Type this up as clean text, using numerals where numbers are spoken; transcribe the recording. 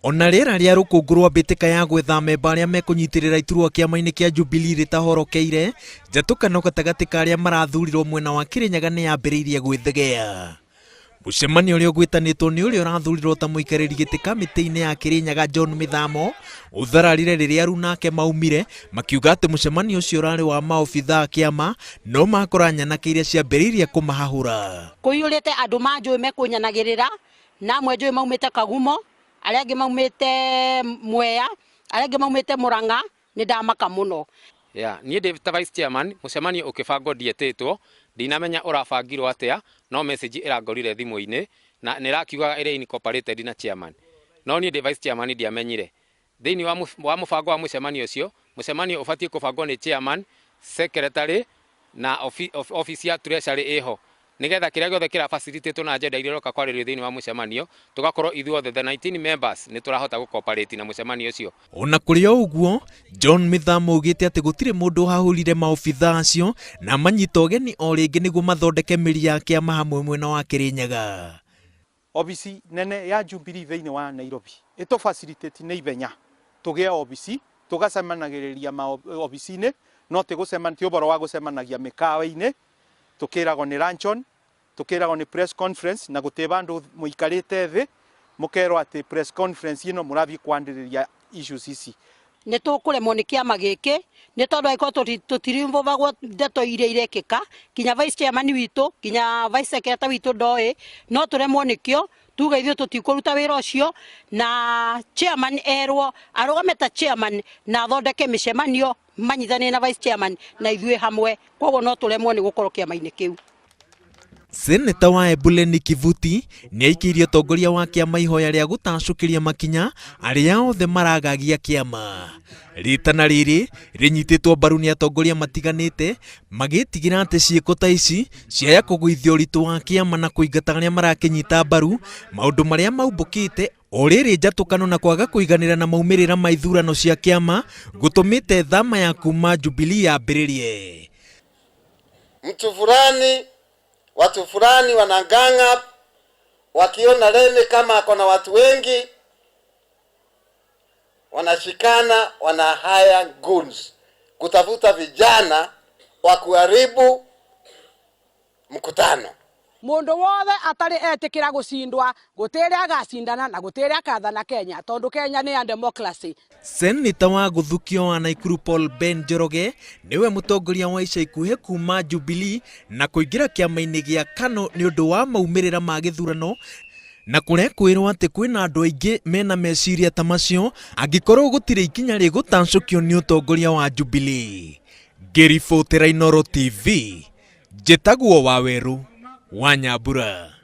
Ona rĩera rĩa rũkũngũ rwa mbĩtĩka ya gwetha amemba arĩa mekũnyitĩrĩra iturwa kĩama-inĩ kĩa Jubilee rĩtahorokeire, njatũkano gatagatĩ ka arĩa marathurirwo mwena wa Kĩrĩnyaga nĩ yambĩrĩirie gwĩthegea. Mũcemanio ũrĩa ũgwĩtanĩtwo nĩ ũrĩa ũrathurirwo ta mũikarĩri gĩtĩ kamĩtĩ-inĩ ya Kĩrĩnyaga John Mĩthamo, ũthararire rĩrĩa aruna ake maumire makiuga atĩ mũcemanio ũcio ũrarĩ wa maobithaa a kĩama no makora nyanake iria ciambĩrĩirie kũmahahũra. Kũiyũrĩte andũ manjũĩ mekũnyanagĩrĩra, na amwe njũĩ maumĩte Kagumo, arĩa angĩ maumĩte Mwea, arĩa angĩ maumĩte Mũrang'a, nĩ ndamaka mũno. Yeah, niĩ ndĩ ta vice chairman, mũcemanio ũkĩbangwo ndietĩtwo, ndinamenya ũrabangirwo atĩa, no message ĩrangorire thimũ-inĩ, na nĩ ĩrakiugaga ĩrĩ incorporated na chairman. No niĩ ndĩ vice chairman ndiamenyire. Thĩinĩ wa, wa mũbango wa mũcemanio ũcio, mũcemanio ũbatiĩ kũbangwo nĩ chairman, secretary na office ya treasury ĩho nĩgetha kĩrĩa gĩothe kĩra facilitate na agenda iria iroka kwarĩrĩrio thĩinĩ wa mũcemanio tũgakorwo ithuothe the 19 members nĩ tũrahota gũ cooperate na mũcemanio ũcio. Ona kũrĩ o ũguo, John Mĩthama augĩte atĩ gũtirĩ mũndũ ũhahũrire maobithaa acio na amanyita ũgeni o rĩngĩ nĩguo mathondeke mĩri ya kĩama hamwe mwena wa Kĩrĩnyaga. Obici nene ya Jubilee thĩinĩ wa Nairobi ĩtũ facilitate nĩ ithenya tũgĩe obici tũgacemanagĩrĩria ma obici-inĩ no ti gũcemania ti ũhoro wa gũcemanagia mĩkawa-inĩ tũkĩragwo nĩ luncheon tũkĩragwo nĩ press conference na gũtĩ vandũ mũikarĩte thĩ mũkerwo atĩ press conference ĩno mũrathiĩ kwanĩrĩria issues ici. Nĩ tũkũremwo nĩ kĩama gĩkĩ nĩ tondũ angĩkorwo tũtirinvolvagwo ndeto iria irekĩka, nginya vice chairman witũ, nginya vice secretary witũ ndoĩ, no tũremwo nĩkĩo, tuge ithuĩ tũtikũruta wĩra ũcio, na chairman erwo arũgame ta chairman na athondeke mĩcemanio manyitanĩire na vice chairman na ithuĩ hamwe, koguo no tũremwo nĩ gũkorwo kĩama-inĩ kĩu. Seneta wa Embu Lenny Kivuti nĩ aikĩirie ũtongoria wa kĩama ihoya rĩa gũtacũkĩria makinya arĩa othe maragagia kĩama. Rĩtana rĩrĩ rĩnyitĩtwo mbaru nĩ atongoria matiganĩte magĩtigĩra atĩ ciĩko ta ici ciaya kũgũithia ũritũ wa kĩama na kũingata arĩa marakĩnyita mbaru maũndũ marĩa maumbũkĩte o rĩrĩ njatũkano na kwaga kũiganĩra na maumĩrĩra ma ithurano cia kĩama gũtũmĩte thama ya kuma Jubilee yambĩrĩrie. Mtu fulani, watu fulani wana gang up, wakiona Lenny kama ako na watu wengi, wanashikana, wana hire goons kutafuta vijana wa kuharibu mkutano. Mundu wothe atari etikira gucindwa gutiri agacindana na gutiri akathana Kenya tondu Kenya ni ya democracy. Seneta wa Gũthukio wa Naikuru Paul Ben Njoroge nĩwe mũtongoria wa ica ikuhĩ kuma Jubilee na kũingĩra kĩama-inĩ gĩa KANU nĩ ũndũ wa maumĩrĩra ma gĩthurano na kũrekwĩrwo atĩ kwĩna andũ aingĩ mena meciria ta macio angĩkorwo gũtirĩ ikinya rĩgũtacũkio nĩ ũtongoria wa Jubilee. Ngĩribotera Inooro TV, njĩtagwo Wawerũ wa Nyambura.